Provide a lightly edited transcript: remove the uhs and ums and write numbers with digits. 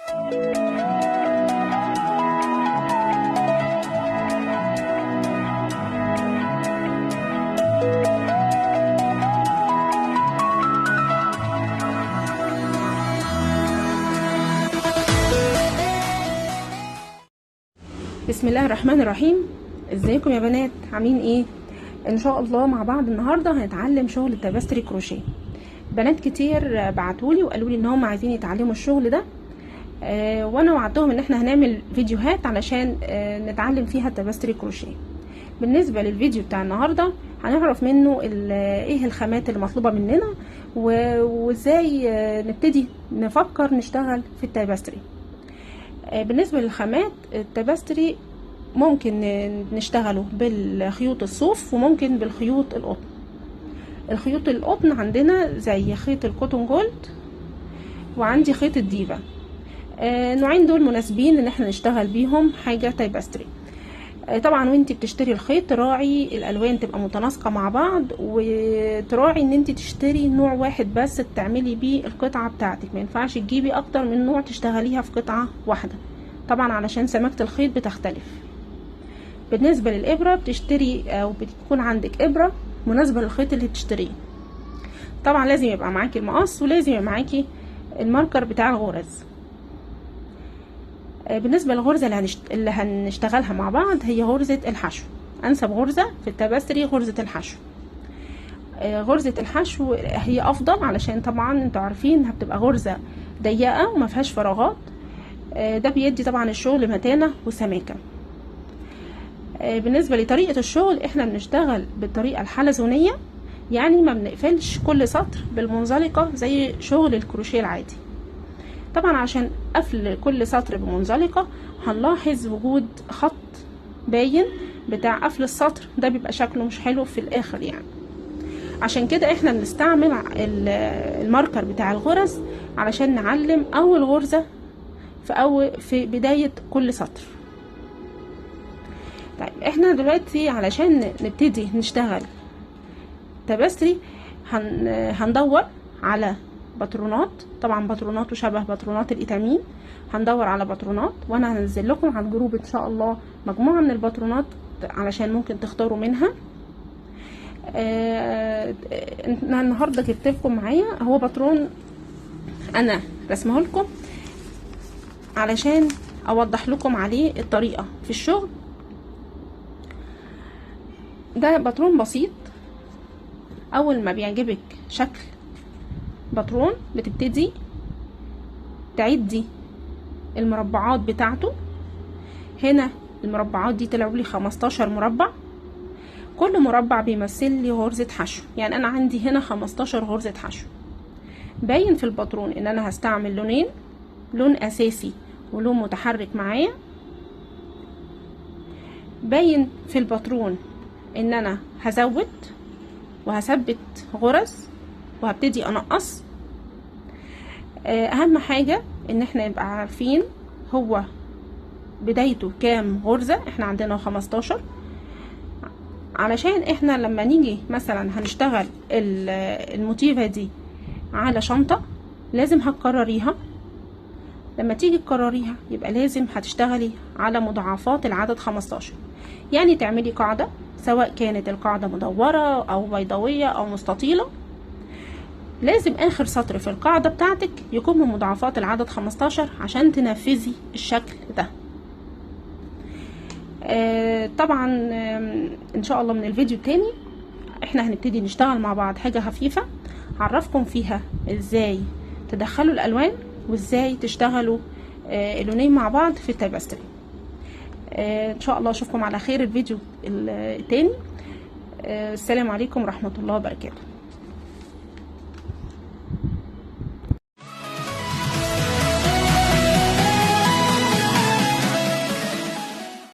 بسم الله الرحمن الرحيم. ازيكم يا بنات، عاملين ايه؟ ان شاء الله مع بعض النهارده هنتعلم شغل ال tapestry كروشيه. بنات كتير بعتولي وقالوا لي ان هم عايزين يتعلموا الشغل ده، وانا وعدتهم ان احنا هنعمل فيديوهات علشان نتعلم فيها ال tapestry كروشيه. بالنسبة للفيديو بتاع النهارده هنعرف منه ايه الخامات اللي مطلوبه مننا وازاي نبتدي نفكر نشتغل في ال tapestry. بالنسبة للخامات، ال tapestry ممكن نشتغله بالخيوط الصوف وممكن بالخيوط القطن. الخيوط القطن عندنا زي خيط ال Cotton Gold وعندي خيط الديفا. النوعين دول مناسبين ان احنا نشتغل بيهم حاجة tapestry. طبعا وانت بتشتري الخيط تراعي الالوان تبقى متناسقه مع بعض، وتراعي ان انت تشتري نوع واحد بس تعملي بيه القطعة بتاعتك، ما ينفعش تجيبي اكتر من نوع تشتغليها في قطعه واحدة، طبعا علشان سماكه الخيط بتختلف. بالنسبة للابره بتشتري او بتكون عندك ابره مناسبة للخيط اللي بتشتريه. طبعا لازم يبقى معاكي المقص ولازم يبقى معاكي ال marker بتاع الغرز. بالنسبة للغرزه اللي هنشتغلها مع بعض هي غرزه الحشو. انسب غرزه في ال tapestry غرزه الحشو. غرزه الحشو هي افضل علشان طبعا انتوا عارفين انها بتبقى غرزه ضيقه وما فيهاش فراغات، ده بيدي طبعا الشغل متانه وسماكه. بالنسبة لطريقه الشغل احنا بنشتغل بالطريقة الحلزونيه، يعني ما بنقفلش كل سطر بالمنزلقه زي شغل الكروشيه العادي. طبعا عشان قفل كل سطر بمنزلقه هنلاحظ وجود خط باين بتاع قفل السطر، ده بيبقى شكله مش حلو في الاخر يعني. عشان كده احنا بنستعمل ال marker بتاع الغرز علشان نعلم اول غرزه في بداية كل سطر. طيب احنا دلوقتي علشان نبتدي نشتغل tapestry هندور على باترونات، طبعا باترونات وشبه باترونات الإيتامين. هندور على باترونات وانا هنزل لكم على ال group ان شاء الله مجموعة من الباترونات علشان ممكن تختاروا منها. النهارده جبت لكم معايا هو باترون انا رسمه لكم علشان اوضح لكم عليه الطريقة في الشغل. ده باترون بسيط، اول ما بيعجبك شكل باترون بتبتدي تعدي المربعات بتاعته. هنا المربعات دي طلعوا لي 15 مربع، كل مربع بيمثل لي غرزة حشو، يعني انا عندي هنا 15 غرزة حشو. باين في الباترون ان انا هستعمل لونين، لون اساسي ولون متحرك معايا. باين في الباترون ان انا هزود وهثبت غرز وهبتدي انقص. اهم حاجة ان احنا نبقى عارفين هو بدايته كام غرزة، احنا عندنا 15، علشان احنا لما نيجي مثلا هنشتغل الموتيفة دي على شنطة لازم هتكرريها. لما تيجي تكرريها يبقى لازم هتشتغلي على مضاعفات العدد 15، يعني تعملي قاعدة سواء كانت القاعدة مدورة او بيضاوية او مستطيلة، لازم اخر سطر في القاعدة بتاعتك يكون من مضاعفات العدد 15 عشان تنفذي الشكل ده. طبعا ان شاء الله من الفيديو التاني احنا هنبتدي نشتغل مع بعض حاجة خفيفة هعرفكم فيها ازاي تدخلوا الالوان وازاي تشتغلوا اللونين مع بعض في التابستري. ان شاء الله اشوفكم على خير الفيديو التاني. السلام عليكم ورحمة الله وبركاته.